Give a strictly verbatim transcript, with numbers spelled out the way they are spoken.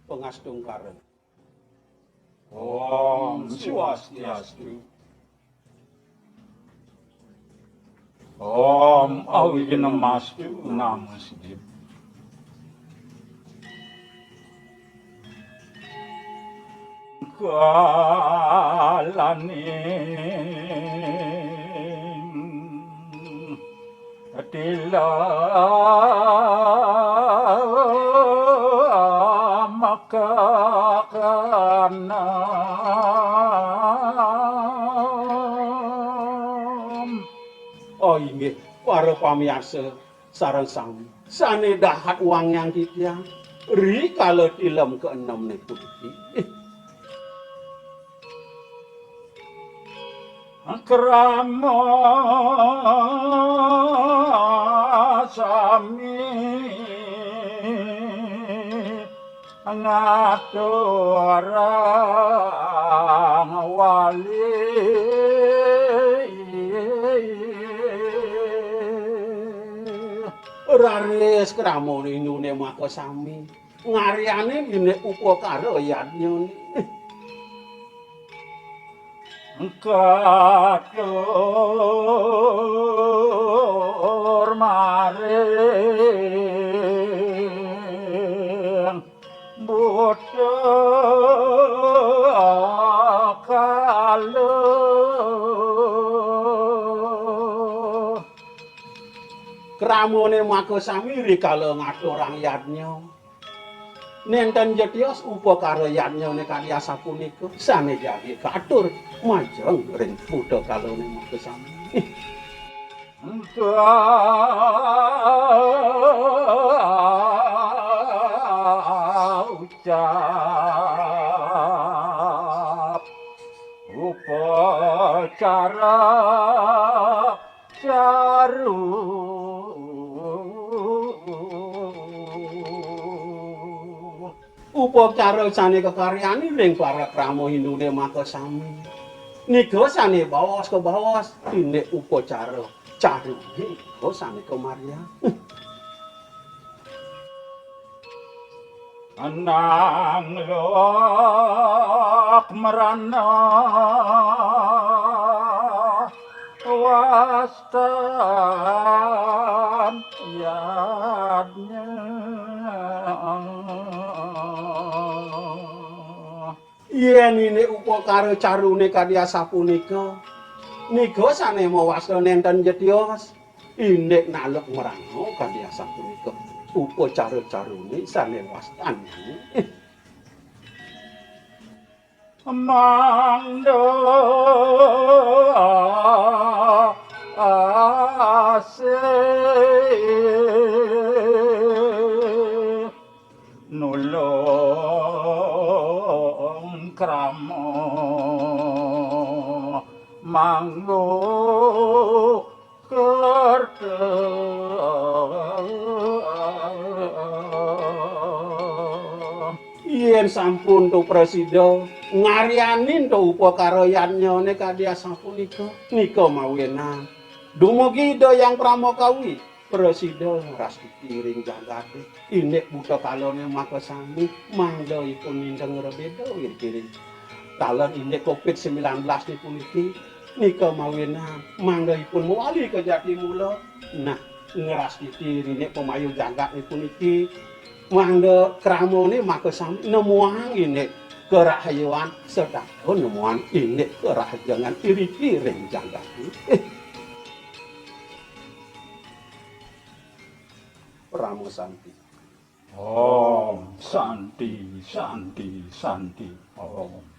Pangastungkara. Om Swastiastu. Om Awighnamastu Namo Siddham. Kalaning tilamakakana. Oh inggih, para pamiarsa sareng sami. Sane dahat wangiang titiang, rikala tilem keenemne puniki. Krama sami ngaturang wali. Raris kramane indune makasami. Ngaryane dene upakara yadnyane. Katur maring buta kala. Kramane makasami rikala ngaturang yadnya. Nenten jetios upakara yadnyane kadi asapunika, sane jagi katur majeng ring buta kalane makasami. Ucap upacara caru. Upacara sane kakaryani ring para krama Hindune makasami. Nika sane baos kabaos indik upacara caru nika sane kamarya. Anang lok merana wastan yadnya. Yen indik upakara carune kadi asapunika, nika sane mawasta nenten jetios, indik naluk merana kadi asapunika. Upacara carune sane wastan. Mangda asih nulung krama manggo kerta. Yen sampun to prasida ngaryanin to upakara yadnyane kadi asapunika, nika mawinan dumugi Ida Hyang Pramakawi prasida ngrastiti ring jagate. Indik buta kalane makasami, mangda ipun nindeng rebeda ring talon indik covid sembilan belas puniki. Nika mawinan mangda ipun mawali ka jati mula. Nah, ngrastiti ring indik pamayu jagat puniki, mangda kramane makasami nemuang indik karahayuan, setata nemuang indik karahajengan iriki ring jagat. Parama Santi. Om Santi, Santi, Santi. Om.